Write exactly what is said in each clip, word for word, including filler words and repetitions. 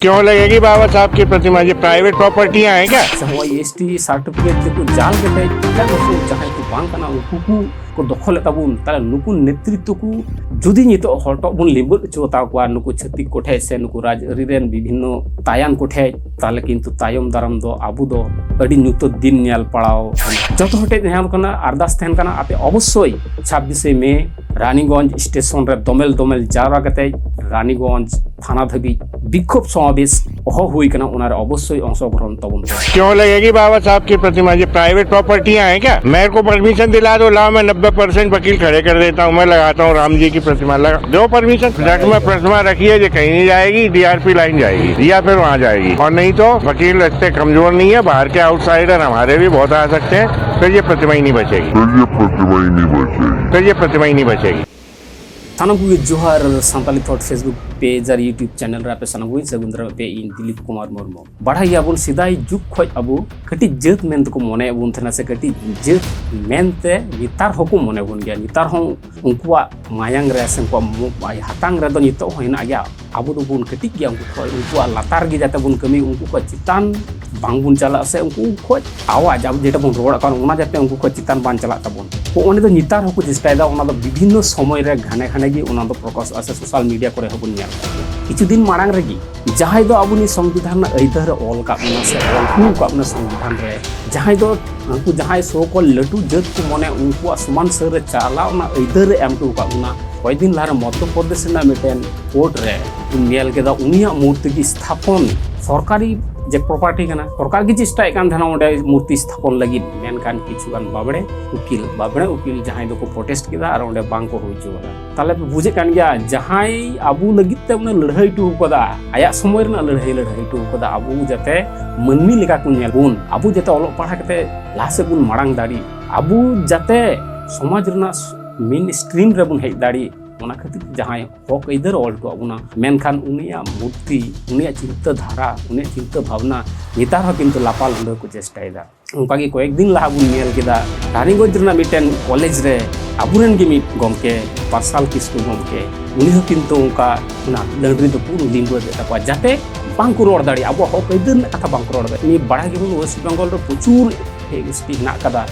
क्यों लगेगी बाबा साहब की प्रतिमा? ये प्राइवेट प्रॉपर्टियां हैं क्या? ᱱᱚᱜᱼᱚᱭ ᱮᱥ ᱴᱤ ᱥᱟᱨᱴᱤᱯᱷᱤᱠᱮᱴ ᱫᱚᱠᱚ ᱡᱟᱞ ᱠᱟᱛᱮ ᱮᱴᱟᱜ ᱠᱚ ᱡᱟᱦᱟᱸᱭ ᱠᱚ ᱵᱟᱝ ᱠᱟᱱᱟ ᱩᱱᱠᱩ ᱠᱚ ᱠᱚ ᱫᱚᱠᱷᱚᱞᱮᱫ ᱛᱟᱵᱚᱱ, ᱛᱟᱦᱞᱮ ᱱᱩᱠᱩ ᱱᱮᱛᱨᱤᱛᱵ ᱠᱚ ᱡᱩᱫᱤ ᱱᱤᱛᱚᱜ ᱦᱚᱴᱚᱜ ᱵᱚᱱ ᱞᱤᱵᱟᱹᱫ ᱦᱚᱪᱚ ᱟᱠᱚᱣᱟ ᱱᱩᱠᱩ ᱪᱷᱟᱹᱛᱤᱠ ᱠᱚᱴᱷᱮᱡ ᱥᱮ ᱱᱩᱠᱩ ᱨᱟᱡᱽ ᱟᱹᱨᱤ ᱨᱮᱱ ᱵᱤᱵᱷᱤᱱᱱᱚ ᱛᱟᱭᱟᱱ ᱠᱚᱴᱷᱮᱡ, ᱛᱟᱦᱞᱮ ᱠᱤᱱᱛᱩ ᱛᱟᱭᱚᱢ ᱫᱟᱨᱟᱢ ᱫᱚ ᱟᱵᱚ ᱫᱚ ᱟᱹᱰᱤ ᱧᱩᱛᱟᱹᱛ ᱫᱤᱱ ᱧᱮᱞ ᱯᱟᱲᱟᱣ᱾ ᱡᱚᱛᱚ ᱦᱚᱲ ᱴᱷᱮᱡ ᱱᱮᱦᱚᱨ ᱠᱟᱱᱟ, ᱟᱨᱫᱟᱥ ᱛᱟᱦᱮᱱ ᱠᱟᱱᱟ, ᱟᱯᱮ ᱚᱵᱚᱥᱥᱳᱭ ᱪᱷᱟᱵᱵᱤᱥᱮ ᱢᱮ ᱨᱟᱱᱤᱜᱚᱸᱡᱽ ᱥᱴᱮᱥᱚᱱ ᱨᱮ ᱫᱚᱢᱮᱞ ᱫᱚᱢᱮᱞ ᱡᱟᱣᱨᱟ ᱠᱟᱛᱮ ᱨᱟᱱᱤᱜᱚᱸᱡᱽ ᱛᱷᱟᱱᱟ ᱫᱷᱟᱹᱵᱤᱡ ᱵᱤᱠᱠᱷᱳᱵ ᱥᱚᱢᱟᱵᱮᱥ ᱦᱚᱦᱚ ᱦᱩᱭ ᱠᱟᱱᱟ, ᱚᱱᱟ ᱨᱮ ᱚᱵᱚᱥᱥᱳᱭ ᱚᱝᱥᱚᱜᱨᱚᱦᱚᱱ ᱛᱟᱵᱚᱱ ᱯᱮ᱾ क्यों लगेगी बाबा साहब की प्रतिमा? ये प्राइवेट प्रॉपर्टियां हैं क्या? मेरे को परमिशन दिला दो, लाओ, मैं नब्बे परसेंट वकील खड़े कर देता हूँ, मैं लगाता हूँ राम जी की प्रतिमा। लगा दो परमिशन। फ्लैट में प्रतिमा रखी है, ये कहीं नहीं जाएगी, डीआरपी लाइन जाएगी या फिर वहाँ जाएगी, और नहीं तो वकील इतने कमजोर नहीं है, बाहर के आउटसाइडर हमारे भी बहुत आ सकते हैं, फिर ये प्रतिमा ही नहीं बचेगी। फिर ये प्रतिमा ही नहीं बचेगी। फिर ये प्रतिमा ही नहीं बचेगी। ᱥᱟᱱᱟᱢ ᱠᱚᱜᱮ ᱡᱚᱦᱟᱨ᱾ ᱥᱟᱱᱛᱟᱞᱤ ᱛᱷᱚᱴ ᱯᱷᱮᱥᱵᱩᱠ ᱯᱮᱡᱽ ᱟᱨ ᱭᱩᱴᱩᱵᱽ ᱪᱮᱱᱮᱞ ᱨᱮ ᱟᱯᱮ ᱥᱟᱱᱟᱢ ᱠᱚᱜᱮ ᱥᱟᱹᱜᱩᱱ ᱫᱟᱨᱟᱢ ᱯᱮ, ᱤᱧ ᱫᱤᱞᱤᱯ ᱠᱩᱢᱟᱨ ᱢᱩᱨᱢᱩ᱾ ᱵᱟᱲᱟᱭ ᱜᱮᱭᱟᱵᱚᱱ, ᱥᱮᱫᱟᱭ ᱡᱩᱜᱽ ᱠᱷᱚᱡ ᱟᱵᱚ ᱠᱟᱹᱴᱤᱡ ᱡᱟᱹᱛ ᱢᱮᱱ ᱛᱮᱠᱚ ᱢᱚᱱᱮᱭᱮᱫ ᱵᱚᱱ ᱛᱟᱦᱮᱱᱟ, ᱥᱮ ᱠᱟᱹᱴᱤᱡ ᱡᱟᱹᱛ ᱢᱮᱱᱛᱮ ᱱᱮᱛᱟᱨ ᱦᱚᱸᱠᱚ ᱢᱚᱱᱮ ᱵᱚᱱ ᱜᱮᱭᱟ᱾ ᱱᱮᱛᱟᱨ ᱦᱚᱸ ᱩᱱᱠᱩᱣᱟᱜ ᱢᱟᱭᱟᱝ ᱨᱮ ᱥᱮ ᱩᱱᱠᱩᱣᱟᱜ ᱢᱚ-, ᱦᱟᱛᱟᱝ ᱨᱮᱫᱚ ᱱᱤᱛᱚᱜ ᱦᱚᱸ ᱦᱮᱱᱟᱜ ᱜᱮᱭᱟ᱾ ᱟᱵᱚ ᱫᱚᱵᱚᱱ ᱠᱟᱹᱴᱤᱡ ᱜᱮᱭᱟ ᱩᱱᱠᱩ ᱠᱷᱚᱡ, ᱩᱱᱠᱩᱣᱟᱜ ᱞᱟᱛᱟᱨ ᱜᱮ ᱡᱟᱛᱮ ᱵᱚᱱ ᱠᱟᱹᱢᱤ, ᱩᱱᱠᱩ ᱠᱷᱚᱡ ᱪᱮᱛᱟᱱ ᱵᱟᱝᱵᱚᱱ ᱪᱟᱞᱟᱜ, ᱥᱮ ᱩᱱᱠᱩ ᱠᱷᱚᱡ ᱟᱣᱟᱡᱽ, ᱟᱵᱚ ᱡᱮᱴᱟ ᱵᱚᱱ ᱨᱚᱲᱮᱫ ᱠᱟᱱ, ᱚᱱᱟ ᱡᱟᱛᱮ ᱩᱱᱠᱩ ᱠᱷᱚᱡ ᱪᱮᱛᱟᱱ ᱵᱟᱝ ᱪᱟᱞᱟᱜ ᱛᱟᱵᱚᱱ᱾ ᱛᱚ ᱚᱸᱰᱮ ᱫᱚ ᱱᱮᱛᱟᱨ ᱦᱚᱸᱠᱚ ᱪᱮᱥᱴᱟᱭᱮᱫᱟ, ᱚᱱᱟ ᱫᱚ ᱵᱤᱵᱷᱤᱱᱱᱚ ᱥᱚᱢᱚᱭ ᱨᱮ ᱜᱷᱟᱱᱮ ᱜᱷᱟᱱᱮ ᱜᱮ ᱚᱱᱟ ᱫᱚ ᱯᱨᱚᱠᱟᱥᱚᱜᱼᱟ, ᱥᱮ ᱥᱳᱥᱟᱞ ᱢᱤᱰᱤᱭᱟ ᱠᱚᱨᱮ ᱦᱚᱸᱵᱚᱱ ᱧᱮᱞ ᱠᱚᱣᱟ᱾ ᱠᱤᱪᱷᱩ ᱫᱤᱱ ᱢᱟᱲᱟᱝ ᱨᱮᱜᱮ ᱡᱟᱦᱟᱸᱭ ᱫᱚ ᱟᱵᱚ ᱱᱤᱭᱟᱹ ᱥᱚᱝᱵᱤᱫᱷᱟᱱ ᱨᱮᱱᱟᱜ ᱟᱹᱭᱫᱟᱹᱨ ᱮ ᱚᱞ ᱠᱟᱜ ᱵᱚᱱᱟ ᱥᱮ ᱚᱞ ᱦᱚᱴᱚ ᱟᱠᱟᱫ ᱵᱚᱱᱟ ᱥᱚᱝᱵᱤᱫᱷᱟᱱ ᱨᱮ, ᱡᱟᱦᱟᱸᱭ ᱫᱚ ᱩᱱᱠᱩ ᱡᱟᱦᱟᱸᱭ ᱥᱳ ᱠᱚᱞ ᱞᱟᱹᱴᱩ ᱡᱟᱹᱛ ᱠᱚ ᱢᱚᱱᱮ ᱩᱱᱠᱩᱣᱟᱜ ᱥᱚᱢᱟᱱ ᱥᱟᱹᱨ ᱨᱮ ᱪᱟᱞᱟᱣ ᱨᱮᱱᱟᱜ ᱟᱹᱭᱫᱟᱹᱨ ᱮ ᱮᱢ ᱦᱚᱴᱚ ᱟᱠᱟᱫ ᱵᱚᱱᱟ᱾ ᱠᱚᱭᱮᱠ ᱫᱤᱱ ᱞᱟᱦᱟᱨᱮ ᱢᱚᱫᱽᱫᱷᱚ ᱯᱨᱚᱫᱮᱥ ᱨᱮᱱᱟᱜ ᱢᱤᱫᱴᱮᱱ ᱠᱳᱨᱴ ᱨᱮ ᱤᱧ ᱧᱮᱞ ᱠᱮᱫᱟ, ᱩᱱᱤᱭᱟᱜ ᱢᱩᱨᱛᱤ ᱜᱮ ᱥᱛᱷᱟᱯᱚᱱ ᱥᱚᱨᱠᱟᱨᱤ ᱡᱮ ᱯᱨᱚᱯᱟᱨᱴᱤ ᱠᱟᱱᱟ, ᱥᱚᱨᱠᱟᱨ ᱜᱮ ᱪᱮᱥᱴᱟᱭᱮᱫ ᱠᱟᱱ ᱛᱟᱦᱮᱱᱟ ᱚᱸᱰᱮ ᱢᱩᱨᱛᱤ ᱥᱛᱷᱟᱯᱚᱱ ᱞᱟᱹᱜᱤᱫ, ᱢᱮᱱᱠᱷᱟᱱ ᱠᱤᱪᱷᱩ ᱜᱟᱱ ᱵᱟᱵᱲᱮ ᱩᱠᱤᱞ, ᱵᱟᱵᱲᱮ ᱩᱠᱤᱞ ᱡᱟᱦᱟᱸᱭ ᱫᱚᱠᱚ ᱯᱨᱚᱴᱮᱥᱴ ᱠᱮᱫᱟ ᱟᱨ ᱚᱸᱰᱮ ᱵᱟᱝ ᱠᱚ ᱦᱩᱭ ᱦᱚᱪᱚ ᱠᱟᱫᱟ᱾ ᱛᱟᱦᱞᱮ ᱯᱮ ᱵᱩᱡᱮᱫ ᱠᱟᱱ ᱜᱮᱭᱟ, ᱡᱟᱦᱟᱸᱭ ᱟᱵᱚ ᱞᱟᱹᱜᱤᱫ ᱛᱮ ᱩᱱᱤ ᱞᱟᱹᱲᱦᱟᱹᱭ ᱦᱚᱴᱚ ᱠᱟᱫᱟ, ᱟᱭᱟᱜ ᱥᱚᱢᱚᱭ ᱨᱮᱱᱟᱜ ᱞᱟᱹᱲᱦᱟᱹᱭ ᱞᱟᱹᱲᱦᱟᱹᱭ ᱦᱚᱴᱚ ᱠᱟᱫᱟ, ᱟᱵᱚ ᱡᱟᱛᱮ ᱢᱟᱹᱱᱢᱤ ᱞᱮᱠᱟ ᱠᱚ ᱧᱮᱞ ᱵᱚᱱ, ᱟᱵᱚ ᱡᱟᱛᱮ ᱚᱞᱚᱜ ᱯᱟᱲᱦᱟᱣ ᱠᱟᱛᱮ ᱞᱟᱦᱟ ᱥᱮᱫ ᱵᱚᱱ ᱢᱟᱲᱟᱝ ᱫᱟᱲᱮ, ᱟᱵᱚ ᱡᱟᱛᱮ ᱥᱚᱢᱟᱡᱽ ᱨᱮᱱᱟᱜ ᱢᱮᱱ ᱥᱴᱨᱤᱢ ᱨᱮᱵᱚᱱ ᱦᱮᱡ ᱫᱟᱲᱮ, ᱚᱱᱟ ᱠᱷᱟᱹᱛᱤᱨ ᱡᱟᱦᱟᱸᱭ ᱦᱚᱠ ᱟᱹᱭᱫᱟᱹᱨ ᱚᱞ ᱦᱚᱴᱚ ᱟᱵᱚᱱᱟ, ᱢᱮᱱᱠᱷᱟᱱ ᱩᱱᱤᱭᱟᱜ ᱢᱩᱨᱛᱤ, ᱩᱱᱤᱭᱟᱜ ᱪᱤᱱᱛᱟᱹ ᱫᱷᱟᱨᱟ, ᱩᱱᱤᱭᱟᱜ ᱪᱤᱱᱛᱟᱹ ᱵᱷᱟᱵᱽᱱᱟ ᱱᱮᱛᱟᱨ ᱦᱚᱸ ᱠᱤᱱᱛᱩ ᱞᱟᱯᱟ ᱞᱩᱸᱰᱟᱹ ᱠᱚ ᱪᱮᱥᱴᱟᱭᱮᱫᱟ᱾ ᱚᱱᱠᱟᱜᱮ ᱠᱚᱭᱮᱠ ᱫᱤᱱ ᱞᱟᱦᱟ ᱵᱚᱱ ᱧᱮᱞ ᱠᱮᱫᱟ, ᱨᱟᱱᱤᱜᱚᱸᱡᱽ ᱨᱮᱱᱟᱜ ᱢᱤᱫᱴᱮᱱ ᱠᱚᱞᱮᱡᱽ ᱨᱮ ᱟᱵᱚᱨᱮᱱ ᱜᱮ ᱢᱤᱫ ᱜᱚᱢᱠᱮ, ᱯᱟᱨᱥᱟᱞ ᱠᱤᱥᱠᱩ ᱜᱚᱢᱠᱮ, ᱩᱱᱤ ᱦᱚᱸ ᱠᱤᱱᱛᱩ ᱚᱱᱠᱟ ᱚᱱᱟ ᱞᱟᱹᱰᱨᱤ ᱫᱚ ᱯᱩᱨᱟᱹ ᱞᱤᱸᱵᱟᱹ ᱞᱮᱫ ᱛᱟᱠᱚᱣᱟ, ᱡᱟᱛᱮ ᱵᱟᱝᱠᱚ ᱨᱚᱲ ᱫᱟᱲᱮᱭᱟᱜ, ᱟᱵᱚᱣᱟᱜ ᱦᱚᱠ ᱟᱹᱭᱫᱟᱹᱨ ᱨᱮᱱᱟᱜ ᱠᱟᱛᱷᱟ ᱵᱟᱝᱠᱚ ᱨᱚᱲ ᱫᱟᱲᱮᱭᱟᱜ᱾ ᱱᱤᱭᱟᱹ ᱵᱟᱲᱟᱭ ᱜᱮᱵᱚᱱ, ᱳᱭᱮᱥᱴ ᱵᱮᱝᱜᱚᱞ ᱨᱮ ᱯᱨᱚᱪᱩᱨ ᱮᱥ ᱴᱤ ᱦᱮᱱᱟᱜ ᱟᱠᱟᱫᱟ,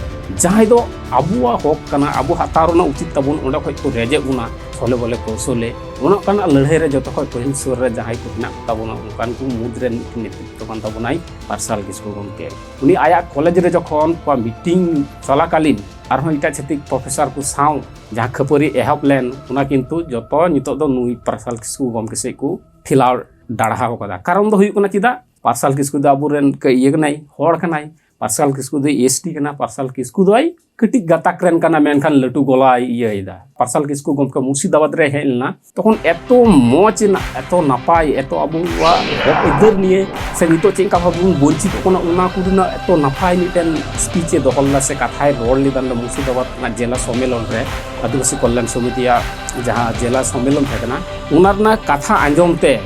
ᱡᱟᱦᱟᱸᱭ ᱫᱚ ᱟᱵᱚᱣᱟᱜ ᱦᱚᱠ ᱠᱟᱱᱟ, ᱟᱵᱚ ᱦᱟᱛᱟᱣ ᱨᱮᱱᱟᱜ ᱩᱪᱤᱛ ᱛᱟᱵᱚᱱ, ᱚᱸᱰᱮ ᱠᱷᱚᱡ ᱠᱚ ᱨᱮᱡᱮᱫ ᱵᱚᱱᱟ ᱥᱚᱞᱮ ᱵᱚᱞᱮ ᱠᱚᱣᱥᱚᱞᱮ᱾ ᱚᱱᱠᱟᱱᱟᱜ ᱞᱟᱹᱲᱦᱟᱹᱭ ᱨᱮ ᱡᱚᱛᱚ ᱠᱷᱚᱡ ᱯᱟᱹᱦᱤᱞ ᱥᱩᱨ ᱨᱮ ᱡᱟᱦᱟᱸᱭ ᱠᱚ ᱦᱮᱱᱟᱜ ᱠᱚ ᱛᱟᱵᱚᱱᱟ, ᱚᱱᱠᱟᱱ ᱠᱚ ᱢᱩᱫᱽ ᱨᱮ ᱢᱤᱫᱴᱮᱱ ᱱᱮᱛᱨᱤᱛᱵ ᱠᱟᱱ ᱛᱟᱵᱚᱱᱟᱭ ᱯᱟᱨᱥᱟᱞ ᱠᱤᱥᱠᱩ ᱜᱚᱢᱠᱮ᱾ ᱩᱱᱤ ᱟᱭᱟᱜ ᱠᱚᱞᱮᱡᱽ ᱨᱮ ᱡᱚᱠᱷᱚᱱ ᱠᱚᱣᱟ ᱢᱤᱴᱤᱝ ᱪᱚᱞᱟᱠᱟᱞᱤᱱ ᱟᱨᱦᱚᱸ ᱮᱴᱟᱜ ᱪᱷᱟᱹᱛᱤᱠ ᱯᱨᱚᱯᱷᱮᱥᱚᱨ ᱠᱚ ᱥᱟᱶ ᱡᱟᱦᱟᱸ ᱠᱷᱟᱹᱯᱟᱹᱨᱤ ᱮᱦᱚᱵ ᱞᱮᱱ, ᱚᱱᱟ ᱠᱤᱱᱛᱩ ᱡᱚᱛᱚ ᱱᱤᱛᱚᱜ ᱫᱚ ᱱᱩᱭ ᱯᱟᱨᱥᱟᱞ ᱠᱤᱥᱠᱩ ᱜᱚᱢᱠᱮ ᱥᱮᱫ ᱠᱚ ᱴᱷᱮᱞᱟᱣ ᱰᱟᱲᱦᱟᱣ ᱠᱟᱫᱟ᱾ ᱠᱟᱨᱚᱱ ᱫᱚ ᱦᱩᱭᱩᱜ ᱠᱟᱱᱟ, ᱪᱮᱫᱟᱜ? ᱯᱟᱨᱥᱟᱞ ᱠᱤᱥᱠᱩ ᱫᱚ ᱟᱵᱚᱨᱮᱱ ᱠᱟᱹ-, ᱤᱭᱟᱹ ᱠᱟᱱᱟᱭ, ᱦᱚᱲ ᱠᱟᱱᱟᱭ᱾ ᱯᱟᱨᱥᱟᱞ ᱠᱤᱥᱠᱩ ᱫᱚ ᱮᱥ ᱴᱤ ᱠᱟᱱᱟ᱾ ᱯᱟᱨᱥᱟᱞ ᱠᱤᱥᱠᱩ ᱫᱚᱭ ᱠᱟᱹᱴᱤᱡ ᱜᱟᱛᱟᱠ ᱨᱮᱱ ᱠᱟᱱᱟ, ᱢᱮᱱᱠᱷᱟᱱ ᱞᱟᱹᱴᱩ ᱜᱚᱞᱟᱭ ᱤᱭᱟᱹᱭᱮᱫᱟ᱾ ᱯᱟᱨᱥᱟᱞ ᱠᱤᱥᱠᱩ ᱜᱚᱢᱠᱮ ᱢᱩᱨᱥᱤᱫᱟᱵᱟᱫᱽ ᱨᱮ ᱦᱮᱡ ᱞᱮᱱᱟ, ᱛᱚᱠᱷᱚᱱ ᱮᱛᱚ ᱢᱚᱡᱽ ᱮᱱᱟ, ᱮᱛᱚ ᱱᱟᱯᱟᱭ, ᱮᱛᱚ ᱟᱵᱚᱣᱟᱜ ᱦᱚᱠ ᱟᱹᱭᱫᱟᱹᱨ ᱱᱤᱭᱮ ᱥᱮ ᱱᱤᱛᱚᱜ ᱪᱮᱫ ᱞᱮᱠᱟ ᱵᱷᱟᱵᱮ ᱵᱚᱱ ᱵᱚᱧᱪᱤᱛᱚᱜ ᱠᱟᱱᱟ, ᱚᱱᱟ ᱠᱚ ᱨᱮᱱᱟᱜ ᱮᱛᱚ ᱱᱟᱯᱟᱭ ᱢᱤᱫᱴᱮᱱ ᱥᱯᱤᱪ ᱮ ᱫᱚᱦᱚ ᱞᱮᱫᱟ ᱥᱮ ᱠᱟᱛᱷᱟᱭ ᱨᱚᱲ ᱞᱮᱫᱟ ᱱᱚᱰᱮ ᱢᱩᱨᱥᱤᱫᱟᱵᱟᱫᱽ ᱨᱮᱱᱟᱜ ᱡᱮᱞᱟ ᱥᱚᱢᱢᱮᱞᱚᱱ ᱨᱮ, ᱟᱹᱫᱤᱵᱟᱹᱥᱤ ᱠᱚᱞᱭᱟᱱ ᱥᱚᱢᱤᱛᱤᱭᱟᱜ ᱡᱟᱦᱟᱸ ᱡᱮᱞᱟ ᱥᱚᱢᱢᱮᱞᱚᱱ ᱛᱟᱦᱮᱸ ᱠᱟᱱᱟ, ᱚᱱᱟ ᱨᱮᱱᱟᱜ ᱠᱟᱛᱷᱟ ᱟᱸᱡᱚᱢ ᱛᱮ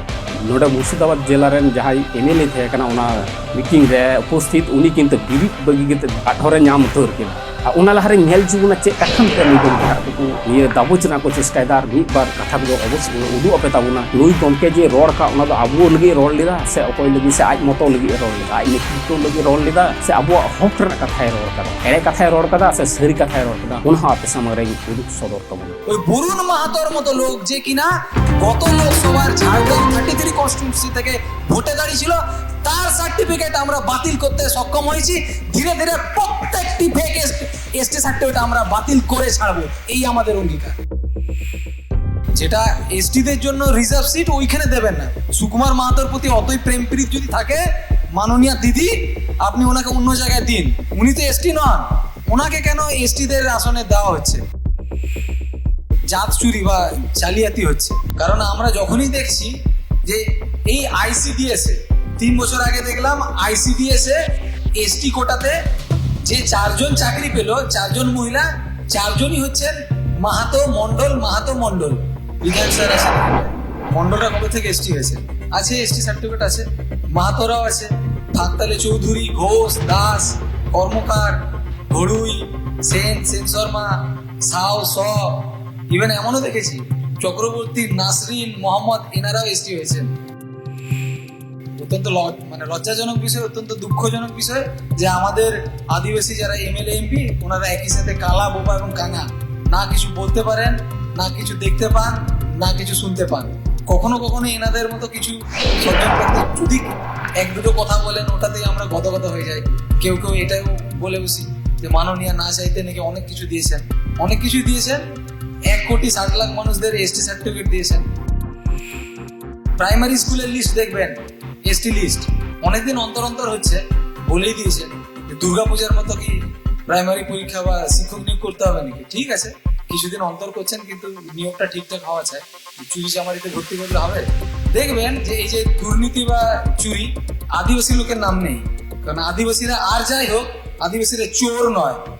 ᱱᱚᱰᱮ ᱢᱩᱨᱥᱤᱫᱟᱵᱟᱫᱽ ᱡᱮᱞᱟ ᱨᱮᱱ ᱡᱟᱦᱟᱸᱭ ᱮᱢ ᱮᱞ ᱮ ᱛᱟᱦᱮᱸ ᱠᱟᱱᱟ, ᱚᱱᱟ ᱢᱤᱴᱤᱝ ᱨᱮ ᱩᱯᱚᱥᱛᱷᱤᱛ, ᱩᱱᱤ ᱠᱤᱱᱛᱩ ᱵᱤᱨᱤᱫ ᱵᱟᱹᱜᱤ ᱠᱟᱛᱮ ᱟᱴᱷᱚᱨ ᱮ ᱧᱟᱢ ᱩᱛᱟᱹᱨ ᱠᱮᱫᱟ᱾ ᱟᱨ ᱚᱱᱟ ᱞᱟᱦᱟᱨᱮ ᱧᱮᱞ ᱦᱚᱪᱚ ᱵᱚᱱᱟ ᱪᱮᱫ ᱠᱟᱛᱷᱟ ᱛᱮ ᱱᱩᱭ ᱫᱚ ᱱᱟᱦᱟᱜ ᱫᱚᱠᱚ ᱱᱤᱭᱟᱹ ᱫᱟᱵᱚᱪ ᱨᱮᱱᱟᱜ ᱠᱚ ᱪᱮᱥᱴᱟᱭᱮᱫᱟ᱾ ᱟᱨ ᱢᱤᱫ ᱵᱟᱨ ᱠᱟᱛᱷᱟ ᱠᱚᱫᱚ ᱚᱵᱚᱥᱥᱳᱭ ᱩᱫᱩᱜ ᱟᱯᱮ ᱛᱟᱵᱚᱱᱟ᱾ ᱱᱩᱭ ᱜᱚᱢᱠᱮ ᱡᱮ ᱨᱚᱲ ᱠᱟᱜ, ᱚᱱᱟ ᱫᱚ ᱟᱵᱚ ᱞᱟᱹᱜᱤᱫ ᱨᱚᱲ ᱞᱮᱫᱟ ᱥᱮ ᱚᱠᱚᱭ ᱞᱟᱹᱜᱤᱫ ᱥᱮ ᱟᱡ ᱢᱚᱛᱚ ᱞᱟᱹᱜᱤᱫ ᱮ ᱨᱚᱲ ᱞᱮᱫᱟ, ᱟᱡ ᱱᱮᱛᱨᱤᱛᱵ ᱞᱟᱹᱜᱤᱫ ᱨᱚᱲ ᱞᱮᱫᱟ ᱥᱮ ᱟᱵᱚᱣᱟᱜ ᱦᱚᱠ ᱨᱮᱱᱟᱜ ᱠᱟᱛᱷᱟᱭ ᱨᱚᱲ ᱠᱟᱫᱟ, ᱮᱲᱮ ᱠᱟᱛᱷᱟᱭ ᱨᱚᱲ ᱠᱟᱫᱟ ᱥᱮ ᱥᱟᱹᱨᱤ ᱠᱟᱛᱷᱟᱭ ᱨᱚᱲ ᱠᱟᱫᱟ, ᱚᱱᱟ ᱦᱚᱸ ᱟᱯᱮ ᱥᱟᱢᱟᱝ ᱨᱮᱧ ᱩᱫᱩᱜ ᱥᱚᱫᱚᱨ ᱛᱟᱵᱚᱱᱟ᱾ ওই বরুণ মাহাতোর মতো লোক যে কিনা গত লোকসভার ঝাড়গ্রাম থার্টি থ্রি কনস্টিটিউয়েন্সি থেকে ভোটে দাঁড়িয়েছিল, তার সার্টিফিকেট আমরা বাতিল করতে সক্ষম হয়েছি। ধীরে ধীরে প্রত্যেকটি ফেক এসটি সার্টিফিকেট আমরা বাতিল করে ছাড়বো, এই আমাদের অঙ্গীকার। যেটা এসটিদের জন্য রিজার্ভ সিট, ওইখানে দেবেন না। সুকুমার মাহাতোর প্রতি অতই প্রেম প্রীত যদি থাকে, মাননীয় দিদি, আপনি ওনাকে অন্য জায়গায় দিন। উনি তো এসটি নন, ওনাকে কেন এসটিদের আসনে দেওয়া হচ্ছে? জাত চুরি বা জালিয়াতি হচ্ছে। কারণ আমরা যখনই দেখছি যে এই আইসিডিএস এ, তিন বছর আগে দেখলাম আইসিডিএস এ এসটি কোটাতে যে চারজন চাকরি পেল, চারজন মহিলা, চারজনই হচ্ছেন মাহাতো মণ্ডল, মাহাতো মণ্ডল। বিধায়ক স্যার আছেন, মণ্ডলরা কবে থেকে এসটি হয়েছে? আছে, এসটি সার্টিফিকেট আছে, মাহাতোরাও আছে। থাকতালে চৌধুরী, ঘোষ, দাস, কর্মকার, ঘড়ুই, সেন, সেন শর্মা, সাও, স, ইভেন এমনও দেখেছি চক্রবর্তী, নাসরিন, মোহাম্মদ, এনারাও এসটি হয়েছেন। অত্যন্ত ল- মানে লজ্জাজনক বিষয়, অত্যন্ত দুঃখজনক বিষয় যে আমাদের আদিবাসী যারা এমএলএ এমপি, ওনারা একই সাথে কালা, বোবা এবং কানা। না কিছু বলতে পারেন, না কিছু দেখতে পান, না কিছু শুনতে পান। কখনো কখনো এনাদের মতো কিছু সজ্জন ব্যক্তি যদি এক দুটো কথা বলেন, ওটাতেই আমরা গদগদ হয়ে যাই। কেউ কেউ এটাও বলে বসি যে মাননীয়া না চাইতে নাকি অনেক কিছু দিয়েছেন। অনেক কিছু দিয়েছেন, এক কোটি ষাট লাখ মানুষদের এসটি সার্টিফিকেট দিয়েছেন। প্রাইমারি স্কুলের লিস্ট দেখবেন, এসটি লিস্ট অনেকদিন অন্তর অন্তর হচ্ছে, বলেই দিয়েছেন যে দুর্গাপূজার মতো কি প্রাইমারি পরীক্ষা বা শিক্ষক নিয়োগ করতে হবে নাকি? ঠিক আছে, কিছুদিন অন্তর করছেন, কিন্তু নিয়োগটা ঠিকঠাক হওয়া চাই। চুরি চামারিতে ভর্তি করলে হবে? দেখবেন যে এই যে দুর্নীতি বা চুরি, আদিবাসী লোকের নাম নেই। কারণ আদিবাসীরা, আর যাই হোক, আদিবাসীরা চোর নয়।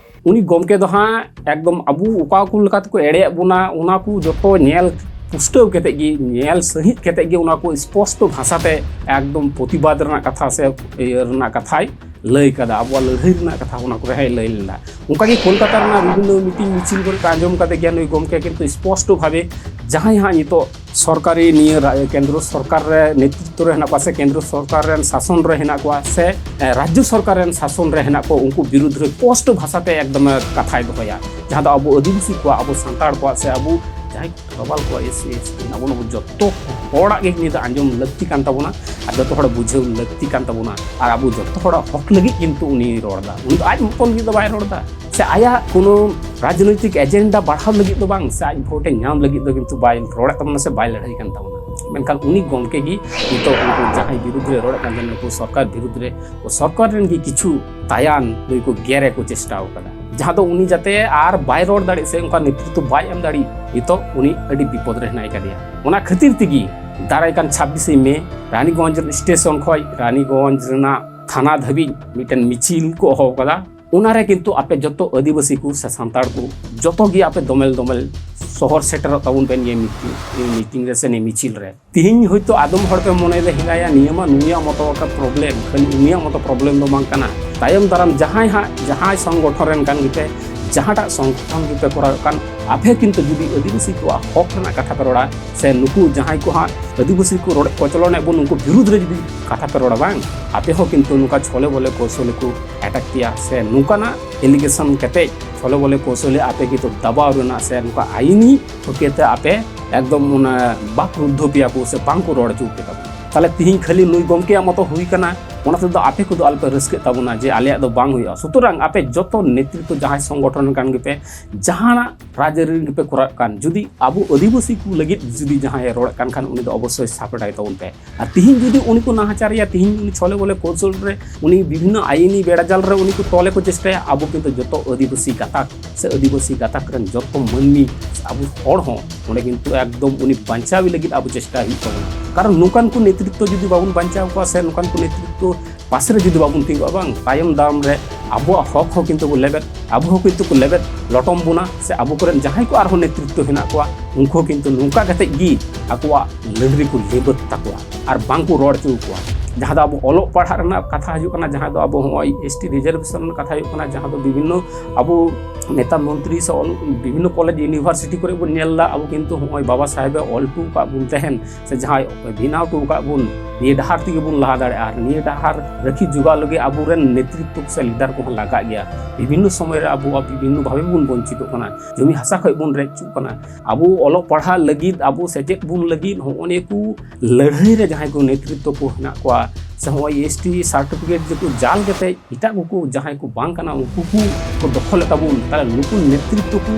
ᱩᱱᱤ ᱜᱚᱢᱠᱮ ᱫᱚ ᱦᱟᱸᱜ ᱮᱠᱫᱚᱢ ᱟᱵᱚ ᱚᱠᱟ ᱠᱚ ᱞᱮᱠᱟ ᱛᱮᱠᱚ ᱮᱲᱮᱭᱮᱫ ᱵᱚᱱᱟ, ᱚᱱᱟ ᱠᱚ ᱡᱚᱛᱚ ᱧᱮᱞ ᱯᱩᱥᱴᱟᱹᱣ ᱠᱟᱛᱮᱫ ᱜᱮ, ᱧᱮᱞ ᱥᱟᱺᱦᱤᱡ ᱠᱟᱛᱮᱫ ᱜᱮ ᱚᱱᱟ ᱠᱚ ᱥᱯᱚᱥᱴᱚ ᱵᱷᱟᱥᱟ ᱛᱮ ᱮᱠᱫᱚᱢ ᱯᱨᱚᱛᱤᱵᱟᱫ ᱨᱮᱱᱟᱜ ᱠᱟᱛᱷᱟ ᱥᱮ ᱤᱭᱟᱹ ᱨᱮᱱᱟᱜ ᱠᱟᱛᱷᱟᱭ ᱞᱟᱹᱭ ᱠᱟᱫᱟ, ᱟᱵᱚᱣᱟᱜ ᱞᱟᱹᱲᱦᱟᱹᱭ ᱨᱮᱱᱟᱜ ᱠᱟᱛᱷᱟ ᱚᱱᱟ ᱠᱚᱨᱮ ᱦᱚᱸᱭ ᱞᱟᱹᱭ ᱞᱮᱫᱟ᱾ ᱚᱱᱠᱟ ᱜᱮ ᱠᱳᱞᱠᱟᱛᱟ ᱨᱮᱱᱟᱜ ᱵᱤᱵᱷᱤᱱᱱᱚ ᱢᱤᱴᱤᱝ ᱢᱤᱪᱷᱤᱞ ᱠᱚᱨᱮ ᱯᱮ ᱟᱸᱡᱚᱢ ᱠᱟᱛᱮᱫ ᱜᱮ ᱱᱩᱭ ᱜᱚᱢᱠᱮ ᱠᱤᱱᱛᱩ ᱥᱯᱚᱥᱴᱚ ᱵᱷᱟᱵᱮ ᱡᱟᱦᱟᱸᱭ ᱦᱟᱸᱜ ᱱᱤᱛᱚᱜ ᱥᱚᱨᱠᱟᱨᱤ ᱱᱤᱭᱟᱹ ᱨᱟ- ᱠᱮᱱᱫᱨᱚ ᱥᱚᱨᱠᱟᱨ ᱨᱮ ᱱᱮᱛᱨᱤᱛᱵ ᱨᱮ ᱦᱮᱱᱟᱜ ᱠᱚᱣᱟ ᱥᱮ ᱠᱮᱱᱫᱨᱚ ᱥᱚᱨᱠᱟᱨ ᱨᱮᱱ ᱥᱟᱥᱚᱱ ᱨᱮ ᱦᱮᱱᱟᱜ ᱠᱚᱣᱟ ᱥᱮ, ᱮ, ᱨᱟᱡᱽᱡᱚ ᱥᱚᱨᱠᱟᱨ ᱨᱮᱱ ᱥᱟᱥᱚᱱ ᱨᱮ ᱦᱮᱱᱟᱜ ᱠᱚᱣᱟ, ᱩᱱᱠᱩ ᱵᱤᱨᱩᱫᱷ ᱨᱮ ᱥᱯᱚᱥᱴᱚ ᱵᱷᱟᱥᱟᱛᱮ ᱮᱠᱫᱚᱢᱮ ᱠᱟᱛᱷᱟᱭ ᱫᱚᱦᱚᱭᱟ, ᱡᱟᱦᱟᱸ ᱫᱚ ᱟᱵᱚ ᱟᱹᱫᱤᱵᱟᱹᱥᱤ ᱠᱚᱣᱟᱜ, ᱟᱵᱚ ᱥᱟᱱᱛᱟᱲ ᱠᱚᱣᱟᱜ ᱥᱮ ᱟᱵᱚ ᱡᱟᱦᱟᱸᱭ ᱠᱷᱮᱨᱣᱟᱞ ᱠᱚᱣᱟᱜ, ᱮᱥ ᱥᱤ, ᱮᱥ ᱴᱤ ᱦᱮᱱᱟᱜ ᱵᱚᱱᱟ, ᱟᱵᱚ ᱡᱚᱛᱚ ᱦᱚᱲᱟᱜ ᱜᱮ ᱱᱤᱭᱟᱹ ᱫᱚ ᱟᱸᱡᱚᱢ ᱞᱟᱹᱠᱛᱤ ᱠᱟᱱ ᱛᱟᱵᱚᱱᱟ ᱟᱨ ᱡᱚᱛᱚ ᱦᱚᱲ ᱵᱩᱡᱷᱟᱹᱣ ᱞᱟᱹᱠᱛᱤ ᱠᱟᱱ ᱛᱟᱵᱚᱱᱟ᱾ ᱟᱨ ᱟᱵᱚ ᱡᱚᱛᱚ ᱦᱚᱲᱟᱜ ᱦᱚᱠ ᱞᱟᱹᱜᱤᱫ ᱠᱤᱱᱛᱩ ᱩᱱᱤᱭ ᱨᱚᱲ ᱮᱫᱟ᱾ ᱩᱱᱤ ᱫᱚ ᱟᱡ ᱢᱚᱛᱚ ᱞᱟᱹᱜᱤᱫ ᱫᱚ ᱵᱟᱭ ᱨᱚᱲ ᱮᱫᱟ᱾ ᱥᱮ ᱟᱭᱟᱜ ᱠᱳᱱᱳ ᱨᱟᱡᱽᱱᱳᱭᱛᱤᱠ ᱮᱡᱮᱱᱰᱟ ᱵᱟᱲᱦᱟᱣ ᱞᱟᱹᱜᱤᱫ ᱫᱚ ᱵᱟᱝ, ᱥᱮ ᱟᱡ ᱵᱷᱳᱴ ᱮ ᱧᱟᱢ ᱞᱟᱹᱜᱤᱫ ᱫᱚ ᱠᱤᱱᱛᱩ ᱵᱟᱭ ᱨᱚᱲᱮᱫ ᱛᱟᱵᱚᱱᱟ ᱥᱮ ᱵᱟᱭ ᱞᱟᱹᱲᱦᱟᱹᱭ ᱠᱟᱱ ᱛᱟᱵᱚᱱᱟ᱾ ᱢᱮᱱᱠᱷᱟᱱ ᱩᱱᱤ ᱜᱚᱢᱠᱮ ᱜᱮ ᱱᱤᱛᱚᱜ ᱩᱱᱠᱩ ᱡᱟᱦᱟᱸᱭ ᱵᱤᱨᱩᱫᱽ ᱨᱮ ᱨᱚᱲᱮᱫ ᱠᱟᱱ ᱛᱟᱦᱮᱸ, ᱱᱩᱠᱩ ᱥᱚᱨᱠᱟᱨ ᱵᱤᱨᱩᱫᱽ ᱨᱮ, ᱥᱚᱨᱠᱟᱨ ᱨᱮᱱ ᱜᱮ ᱠᱤᱪᱷᱩ ᱛᱟᱭᱟᱱ ᱱᱩᱭ ᱠᱚ ᱜᱮᱨ ᱮ ᱠᱚ ᱪᱮᱥᱴᱟ ᱟᱠᱟᱫᱟ, ᱡᱟᱦᱟᱸ ᱫᱚ ᱩᱱᱤ ᱡᱟᱛᱮ ᱟᱨ ᱵᱟᱭ ᱨᱚᱲ ᱫᱟᱲᱮᱭᱟᱜ ᱥᱮ ᱚᱱᱠᱟ ᱱᱮᱛᱨᱤᱛᱵ ᱵᱟᱭ ᱮᱢ ᱫᱟᱲᱮᱭᱟᱜ, ᱱᱤᱛᱚᱜ ᱩᱱᱤ ᱟᱹᱰᱤ ᱵᱤᱯᱚᱫ ᱨᱮ ᱦᱮᱱᱟᱭ ᱠᱟᱫᱮᱭᱟ᱾ ᱚᱱᱟ ᱠᱷᱟᱹᱛᱤᱨ ᱛᱮᱜᱮ ᱫᱟᱨᱟᱭ ᱠᱟᱱ ᱪᱷᱟᱵᱵᱤᱥᱮ ᱢᱮ ᱨᱟᱱᱤᱜᱚᱸᱡᱽ ᱥᱴᱮᱥᱚᱱ ᱠᱷᱚᱱ ᱨᱟᱱᱤᱜᱚᱸᱡᱽ ᱨᱮᱱᱟᱜ ᱛᱷᱟᱱᱟ ᱫᱷᱟᱹᱵᱤᱡ ᱢᱤᱫᱴᱮᱱ ᱢᱤᱪᱷᱤᱞ ᱠᱚ ᱦᱚᱦᱚ ᱟᱠᱟᱫᱟ᱾ ᱚᱱᱟᱨᱮ ᱠᱤᱱᱛᱩ ᱟᱯᱮ ᱡᱚᱛᱚ ᱟᱹᱫᱤᱵᱟᱹᱥᱤ ᱠᱚ ᱥᱮ ᱥᱟᱱᱛᱟᱲ ᱠᱚ ᱡᱚᱛᱚ ᱜᱮ ᱟᱯᱮ ᱫᱚᱢᱮᱞ ᱫᱚᱢᱮᱞ ᱥᱚᱦᱚᱨ ᱥᱮᱴᱮᱨᱚᱜ ᱛᱟᱵᱚᱱ ᱯᱮ ᱱᱤᱭᱟᱹ ᱢᱤᱴᱤᱝ, ᱱᱤᱭᱟᱹ ᱢᱤᱴᱤᱝ ᱨᱮ ᱥᱮ ᱱᱤᱭᱟᱹ ᱢᱤᱪᱷᱤᱞ ᱨᱮ᱾ ᱛᱤᱦᱤᱧ ᱦᱚᱭᱛᱳ ᱟᱫᱚᱢ ᱦᱚᱲ ᱯᱮ ᱢᱚᱱᱮᱭᱮᱫᱟ, "ᱦᱮᱸᱭᱟ, ᱱᱤᱭᱟᱹ ᱢᱟ ᱱᱩᱭᱟᱜ ᱢᱚᱛᱚ ᱮᱠᱴᱟ ᱯᱨᱚᱵᱞᱮᱢ, ᱠᱷᱟᱹᱞᱤ ᱩᱱᱤᱭᱟᱜ ᱢᱚᱛᱚ ᱯᱨᱚᱵᱞᱮᱢ ᱫᱚ ᱵᱟᱝ ᱠᱟᱱᱟ, ᱛᱟᱭᱚᱢ ᱫᱟᱨᱟᱢ ᱡᱟᱦᱟᱸᱭ ᱦᱟᱸᱜ ᱡᱟᱦᱟᱸᱭ ᱥᱚᱝᱜᱚᱴᱷᱚᱱ ᱨᱮᱱ ᱠᱟᱱ ᱜᱮᱯᱮ, ᱡᱟᱦᱟᱸᱴᱟᱜ ᱥᱚᱝᱜᱚᱴᱷᱚᱱ ᱜᱮᱯᱮ ᱠᱚᱨᱟᱣᱮᱫ ᱠᱟᱱ, ᱟᱯᱮ ᱠᱤᱱᱛᱩ ᱡᱩᱫᱤ ᱟᱹᱫᱤᱵᱟᱹᱥᱤ ᱠᱚᱣᱟᱜ ᱦᱚᱠ ᱨᱮᱱᱟᱜ ᱠᱟᱛᱷᱟ ᱯᱮ ᱨᱚᱲᱟ, ᱥᱮ ᱱᱩᱠᱩ ᱡᱟᱦᱟᱸᱭ ᱠᱚ ᱦᱟᱸᱜ ᱟᱹᱫᱤᱵᱟᱹᱥᱤ ᱠᱚ ᱨᱚᱰᱚᱡ ᱠᱚᱪᱞᱚᱱᱮᱫ ᱵᱚᱱ, ᱩᱱᱠᱩ ᱵᱤᱨᱩᱫᱽ ᱨᱮ ᱡᱩᱫᱤ ᱠᱟᱛᱷᱟ ᱯᱮ ᱨᱚᱲᱟ, ᱵᱟᱝ, ᱟᱯᱮ ᱦᱚᱸ ᱠᱤᱱᱛᱩ ᱱᱚᱝᱠᱟ ᱪᱷᱚᱞᱮ ᱵᱚᱞᱮ ᱠᱚᱣᱥᱚᱞᱮ ᱠᱚ ᱮᱴᱟᱠ ᱯᱮᱭᱟ, ᱥᱮ ᱱᱚᱝᱠᱟᱱᱟᱜ ᱮᱞᱤᱜᱮᱥᱚᱱ ᱠᱟᱛᱮ ᱪᱷᱚᱞᱮ ᱵᱚᱞᱮ ᱠᱚᱣᱥᱚᱞᱮ ᱟᱯᱮ ᱠᱤᱱᱛᱩ ᱫᱟᱵᱟᱣ ᱨᱮᱱᱟᱜ ᱥᱮ ᱱᱚᱝᱠᱟ ᱟᱭᱤᱱᱤ ᱦᱚᱠᱮ ᱛᱮ ᱟᱯᱮ ᱮᱠᱫᱚᱢ ᱚᱱᱟ ᱵᱟᱠ ᱨᱩᱫᱽᱫᱷᱚ ᱯᱮᱭᱟ ᱠᱚ ᱥᱮ ᱵᱟᱝ ᱠᱚ ᱨᱚᱲ ᱦᱚᱪᱚ ᱯᱮ ᱛᱟᱵᱚᱱᱟ᱾ ᱛᱟᱦᱞᱮ ᱛᱤᱦᱤᱧ ᱠᱷᱟᱹᱞᱤ ᱱᱩᱭ ᱜᱚᱢᱠᱮᱭᱟᱜ ᱢᱚᱛᱚ ᱦᱩᱭ ᱠᱟᱱᱟ, ᱚᱱᱟ ᱛᱮᱫᱚ ᱟᱯᱮ ᱠᱚᱫᱚ ᱟᱞᱚᱯᱮ ᱨᱟᱹᱥᱠᱟᱹᱜ ᱛᱟᱵᱚᱱᱟ ᱡᱮ ᱟᱞᱮᱭᱟᱜ ᱫᱚ ᱵᱟᱝ ᱦᱩᱭᱩᱜᱼᱟ᱾ ᱥᱩᱛᱚᱨᱟᱝ ᱟᱯᱮ ᱡᱚᱛᱚ ᱱᱮᱛᱨᱤᱛᱛᱚ ᱡᱟᱦᱟᱸᱭ ᱥᱚᱝᱜᱚᱴᱷᱚᱱ ᱠᱟᱱ ᱜᱮᱯᱮ, ᱡᱟᱦᱟᱱᱟᱜ ᱨᱟᱡᱽᱟᱹᱨᱤ ᱜᱮᱯᱮ ᱠᱚᱨᱟᱣᱮᱫ ᱠᱟᱱ, ᱡᱩᱫᱤ ᱟᱵᱚ ᱟᱹᱫᱤᱵᱟᱹᱥᱤ ᱠᱚ ᱞᱟᱹᱜᱤᱫ ᱡᱩᱫᱤ ᱡᱟᱦᱟᱸᱭᱮ ᱨᱚᱲᱮᱫ ᱠᱟᱱ ᱠᱷᱟᱱ, ᱩᱱᱤ ᱫᱚ ᱚᱵᱚᱥᱥᱳᱭ ᱥᱟᱯᱲᱟᱭ ᱛᱟᱵᱚᱱ ᱯᱮ᱾ ᱟᱨ ᱛᱤᱦᱤᱧ ᱡᱩᱫᱤ ᱩᱱᱤ ᱠᱚ ᱱᱟᱦᱟᱪᱟᱨᱮᱭᱟ, ᱛᱤᱦᱤᱧ ᱩᱱᱤ ᱪᱷᱚᱞᱮ ᱵᱚᱞᱮ ᱠᱚᱣᱥᱚᱞ ᱨᱮ, ᱩᱱᱤ ᱵᱤᱵᱷᱤᱱᱱᱚ ᱟᱭᱤᱱᱤ ᱵᱮᱲᱟᱡᱟᱞ ᱨᱮ ᱩᱱᱤ ᱠᱚ ᱛᱚᱞᱮ ᱠᱚ ᱪᱮᱥᱴᱟᱭᱟ, ᱟᱵᱚ ᱠᱤᱱᱛᱩ ᱡᱚᱛᱚ ᱟᱹᱫᱤᱵᱟᱹᱥᱤ ᱜᱟᱛᱟᱠ ᱥᱮ ᱟᱹᱫᱤᱵᱟᱹᱥᱤ ᱜᱟᱛᱟᱠ ᱨᱮᱱ ᱡᱚᱛᱚ ᱢᱟᱹᱱᱢᱤ, ᱟᱵᱚ ᱦᱚᱲ ᱦᱚᱸ ᱚᱸᱰᱮ ᱠᱤᱱᱛᱩ ᱮᱠᱫᱚᱢ ᱩᱱᱤ ᱵᱟᱧᱪᱟᱣ ᱞᱟᱹᱜᱤᱫ ᱟᱵᱚ ᱪᱮᱥᱴᱟ ᱦᱩᱭᱩᱜ ᱛᱟᱵᱚᱱᱟ᱾ ᱠᱟᱨᱚᱱ ᱱᱚᱝᱠᱟᱱ ᱠᱚ ᱱᱮᱛᱨᱤᱛᱛᱚ ᱡᱩᱫᱤ ᱵᱟᱵᱚᱱ ᱵᱟᱧᱪᱟᱣ ᱠᱚᱣᱟ ᱥᱮ ᱱᱚᱝᱠᱟᱱ ᱠᱚ ᱱᱮᱛᱨᱤᱛᱛᱚ ᱯᱟᱥᱮ ᱨᱮ ᱡᱩᱫᱤ ᱵᱟᱵᱚᱱ ᱛᱤᱸᱜᱩᱜᱼᱟ, ᱵᱟᱝ, ᱛᱟᱭᱚᱢ ᱫᱟᱨᱟᱢ ᱨᱮ ᱟᱵᱚᱣᱟᱜ ᱦᱚᱠ ᱦᱚᱸ ᱠᱤᱱᱛᱩ ᱠᱚ ᱞᱮᱵᱮᱫ, ᱟᱵᱚ ᱦᱚᱸ ᱠᱤᱱᱛᱩ ᱠᱚ ᱞᱮᱵᱮᱫ ᱞᱚᱴᱚᱢ ᱵᱚᱱᱟ, ᱥᱮ ᱟᱵᱚ ᱠᱚᱨᱮᱱ ᱡᱟᱦᱟᱸᱭ ᱠᱚ ᱟᱨᱦᱚᱸ ᱱᱮᱛᱨᱤᱛᱛᱚ ᱦᱮᱱᱟᱜ ᱠᱚᱣᱟ, ᱩᱱᱠᱩ ᱦᱚᱸ ᱠᱤᱱᱛᱩ ᱱᱚᱝᱠᱟ ᱠᱟᱛᱮ ᱜᱮ ᱟᱠᱚᱣᱟᱜ ᱞᱟᱹᱲᱦᱟᱹᱭ ᱠᱚ ᱞᱮᱵᱮᱫ ᱛᱟᱠᱚᱣᱟ ᱟᱨ ᱵᱟᱝ ᱠᱚ ᱨᱚᱲ ᱦᱚᱪᱚ ᱠᱚᱣᱟ᱾ ᱡᱟᱦᱟᱸ ᱫᱚ ᱟᱵᱚ ᱚᱞᱚᱜ ᱯᱟᱲᱦᱟᱜ ᱨᱮᱱᱟᱜ ᱠᱟᱛᱷᱟ ᱦᱤᱡᱩᱜ ᱠᱟᱱᱟ, ᱡᱟᱦᱟᱸ ᱫᱚ ᱟᱵᱚ ᱦᱚᱸᱜᱼᱚᱭ ᱮᱥ ᱴᱤ ᱨᱤᱡᱟᱨᱵᱷᱮᱥᱚᱱ ᱨᱮᱱᱟᱜ ᱠᱟᱛᱷᱟ ᱦᱩᱭᱩᱜ ᱠᱟᱱᱟ, ᱡᱟᱦᱟᱸ ᱫᱚ ᱵᱤᱵᱷᱤᱱᱱᱚ ᱟᱵᱚ ᱱᱮᱛᱟ ᱢᱚᱱᱛᱨᱤ ᱥᱮ ᱚᱞ-, ᱵᱤᱵᱷᱤᱱᱱᱚ ᱠᱚᱞᱮᱡᱽ ᱤᱭᱩᱱᱤᱵᱷᱟᱨᱥᱤᱴᱤ ᱠᱚᱨᱮ ᱵᱚᱱ ᱧᱮᱞ ᱮᱫᱟ, ᱟᱵᱚ ᱠᱤᱱᱛᱩ ᱦᱚᱸᱜᱼᱚᱭ ᱵᱟᱵᱟ ᱥᱟᱦᱮᱵᱮ ᱚᱞ ᱦᱚᱴᱚ ᱟᱠᱟᱫ ᱵᱚᱱ ᱛᱟᱦᱮᱱ ᱥᱮ ᱡᱟᱦᱟᱸᱭ ᱵᱮᱱᱟᱣ ᱦᱚᱴᱚ ᱟᱠᱟᱫ ᱵᱚᱱ, ᱱᱤᱭᱟᱹ ᱰᱟᱦᱟᱨ ᱛᱮᱜᱮ ᱵᱚᱱ ᱞᱟᱦᱟ ᱫᱟᱲᱮᱭᱟᱜᱼᱟ᱾ ᱟᱨ ᱱᱤᱭᱟᱹ ᱰᱟᱦᱟᱨ ᱨᱟᱹᱠᱷᱤ ᱡᱚᱜᱟᱣ ᱞᱟᱹᱜᱤᱫ ᱟᱵᱚᱨᱮᱱ ᱱᱮᱛᱨᱤᱛᱛᱚ ᱥᱮ ᱞᱤᱰᱟᱨ ᱠᱚᱦᱚᱸ ᱞᱟᱜᱟᱜ ᱜᱮᱭᱟ᱾ ᱵᱤᱵᱷᱤᱱᱱᱚ ᱥᱚᱢᱚᱭ ᱨᱮ ᱟᱵᱚᱣᱟᱜ ᱵᱤᱵᱷᱤᱱᱱᱚ ᱵᱷᱟᱵᱮ ᱵᱚᱱ ᱵᱚᱧᱪᱤᱛᱚᱜ ᱠᱟᱱᱟ, ᱡᱚᱢᱤ ᱦᱟᱥᱟ ᱠᱷᱚᱱ ᱵᱚᱱ ᱨᱮᱡ ᱦᱚᱪᱚᱜ ᱠᱟᱱᱟ᱾ ᱟᱵᱚ ᱚᱞᱚᱜ ᱯᱟᱲᱦᱟᱜ ᱞᱟᱹᱜᱤᱫ, ᱟᱵᱚ ᱥᱮᱪᱮᱫ ᱵᱚᱱ ᱞᱟᱹᱜᱤᱫ ᱦᱚᱸᱜᱼᱚ ᱱᱤᱭᱟᱹ ᱠᱚ ᱞᱟᱹᱲᱦᱟᱹᱭ ᱨᱮ ᱡᱟᱦᱟᱸᱭ ᱠᱚ ᱱᱮᱛᱨᱤᱛᱛᱚ ᱠᱚ ᱦᱮᱱᱟᱜ ᱠᱚᱣᱟ, ᱥᱮ ᱦᱚᱸᱜᱼᱚᱭ ᱮᱥ ᱴᱤ ᱥᱟᱨᱴᱤᱯᱷᱤᱠᱮᱴ ᱡᱮᱠᱚ ᱡᱟᱞ ᱠᱟᱛᱮ ᱮᱴᱟᱜ ᱠᱚᱠᱚ ᱡᱟᱦᱟᱸᱭ ᱠᱚ ᱵᱟᱝ ᱠᱟᱱᱟ ᱩᱱᱠᱩ ᱠᱚ, ᱠᱚ ᱫᱚᱠᱷᱚᱞᱮᱫ ᱛᱟᱵᱚᱱ, ᱛᱟᱦᱞᱮ ᱱᱩᱠᱩ ᱱᱮᱛᱨᱤᱛᱛᱚ ᱠᱚ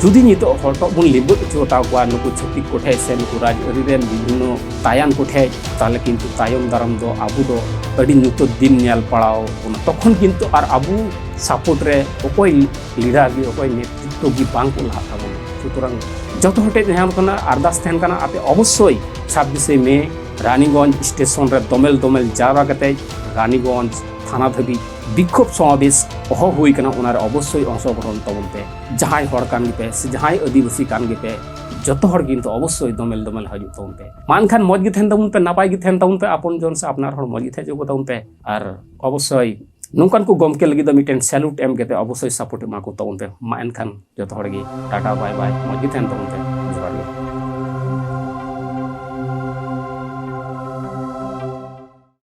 ᱡᱩᱫᱤ ᱱᱤᱛᱚᱜ ᱦᱚᱴᱚᱜ ᱵᱚᱱ ᱞᱤᱵᱟᱹᱫ ᱦᱚᱪᱚ ᱟᱠᱟᱫ ᱠᱚᱣᱟ ᱱᱩᱠᱩ ᱪᱷᱟᱹᱛᱤᱠ ᱠᱚᱴᱷᱮᱡ ᱥᱮ ᱱᱩᱠᱩ ᱨᱟᱡᱽᱟᱹᱨᱤ ᱨᱮᱱ ᱵᱤᱵᱷᱤᱱᱱᱚ ᱛᱟᱭᱟᱱ ᱠᱚᱴᱷᱮᱡ, ᱛᱟᱦᱞᱮ ᱠᱤᱱᱛᱩ ᱛᱟᱭᱚᱢ ᱫᱟᱨᱟᱢ ᱫᱚ ᱟᱵᱚ ᱫᱚ ᱟᱹᱰᱤ ᱧᱩᱛᱟᱹᱛ ᱫᱤᱱ ᱧᱮᱞ ᱯᱟᱲᱟᱣ ᱵᱚᱱᱟ᱾ ᱛᱚᱠᱷᱚᱱ ᱠᱤᱱᱛᱩ ᱟᱨ ᱟᱵᱚ ᱥᱟᱯᱳᱨᱴ ᱨᱮ ᱚᱠᱚᱭ ᱞᱤᱰᱟᱨ ᱜᱮ, ᱚᱠᱚᱭ ᱱᱮᱛᱨᱤᱛᱛᱚ ᱜᱮ ᱵᱟᱝ ᱠᱚ ᱞᱟᱦᱟᱜ ᱛᱟᱵᱚᱱᱟ᱾ ᱥᱩᱛᱚᱨᱟᱝ ᱡᱚᱛᱚ ᱦᱚᱲ ᱴᱷᱮᱡ ᱱᱮᱦᱚᱨ ᱠᱟᱱᱟ, ᱟᱨᱫᱟᱥ ᱛᱟᱦᱮᱱ ᱠᱟᱱᱟ, ᱟᱯᱮ ᱚᱵᱚᱥᱥᱳᱭ ᱪᱷᱟᱵᱵᱤᱥᱮ ᱢᱮ ᱨᱟᱱᱤᱜᱚᱸᱡᱽ ᱥᱴᱮᱥᱚᱱ ᱨᱮ ᱫᱚᱢᱮᱞ ᱫᱚᱢᱮᱞ ᱡᱟᱣᱨᱟ ᱠᱟᱛᱮ ᱨᱟᱱᱤᱜᱚᱸᱡᱽ ᱛᱷᱟᱱᱟ ᱫᱷᱟᱹᱵᱤᱡ ᱵᱤᱠᱠᱷᱳᱵ ᱥᱚᱢᱟᱵᱮᱥ ᱦᱚᱦᱚ ᱦᱩᱭ ᱠᱟᱱᱟ, ᱚᱱᱟ ᱨᱮ ᱚᱵᱚᱥᱥᱳᱭ ᱚᱝᱥᱚᱜᱨᱚᱦᱚᱱ ᱛᱟᱵᱚᱱ ᱯᱮ᱾ ᱡᱟᱦᱟᱸᱭ ᱦᱚᱲ ᱠᱟᱱ ᱜᱮᱯᱮ ᱥᱮ ᱡᱟᱦᱟᱸᱭ ᱟᱹᱫᱤᱵᱟᱹᱥᱤ ᱠᱟᱱ ᱜᱮᱯᱮ, ᱡᱚᱛᱚ ᱦᱚᱲ ᱠᱤᱱᱛᱩ ᱚᱵᱚᱥᱥᱳᱭ ᱫᱚᱢᱮᱞ ᱫᱚᱢᱮᱞ ᱦᱤᱡᱩᱜ ᱛᱟᱵᱚᱱ ᱯᱮ᱾ ᱢᱟ ᱮᱱᱠᱷᱟᱱ ᱢᱚᱡᱽ ᱜᱮ ᱛᱟᱦᱮᱱ ᱛᱟᱵᱚᱱ ᱯᱮ, ᱱᱟᱯᱟᱭ ᱜᱮ ᱛᱟᱦᱮᱱ ᱛᱟᱵᱚᱱ ᱯᱮ, ᱟᱯᱚᱱ ᱡᱚᱱ ᱥᱮ ᱟᱯᱱᱟᱨ ᱦᱚᱲ ᱢᱚᱡᱽ ᱜᱮ ᱛᱟᱦᱮᱸ ᱦᱚᱪᱚ ᱠᱚ ᱛᱟᱵᱚᱱ ᱯᱮ, ᱟᱨ ᱚᱵᱚᱥᱥᱳᱭ ᱱᱚᱝᱠᱟᱱ ᱠᱚ ᱜᱚᱢᱠᱮ ᱞᱟᱹᱜᱤᱫ ᱫᱚ ᱢᱤᱫᱴᱮᱱ salute ᱮᱢ ᱠᱟᱛᱮ ᱚᱵᱚᱥᱥᱳᱭ support ᱮᱢᱟ ᱠᱚ ᱛᱟᱵᱚᱱ ᱯᱮ᱾ ᱢᱟ ᱮᱱᱠᱷᱟᱱ ᱡᱚᱛᱚ ᱦᱚᱲ ᱜᱮ ᱴᱟᱴᱟ ᱵᱟᱭ ᱵᱟᱭ, ᱢᱚᱡᱽ ᱜᱮ ᱛᱟᱦᱮᱱ ᱛᱟᱵᱚᱱ ᱯᱮ᱾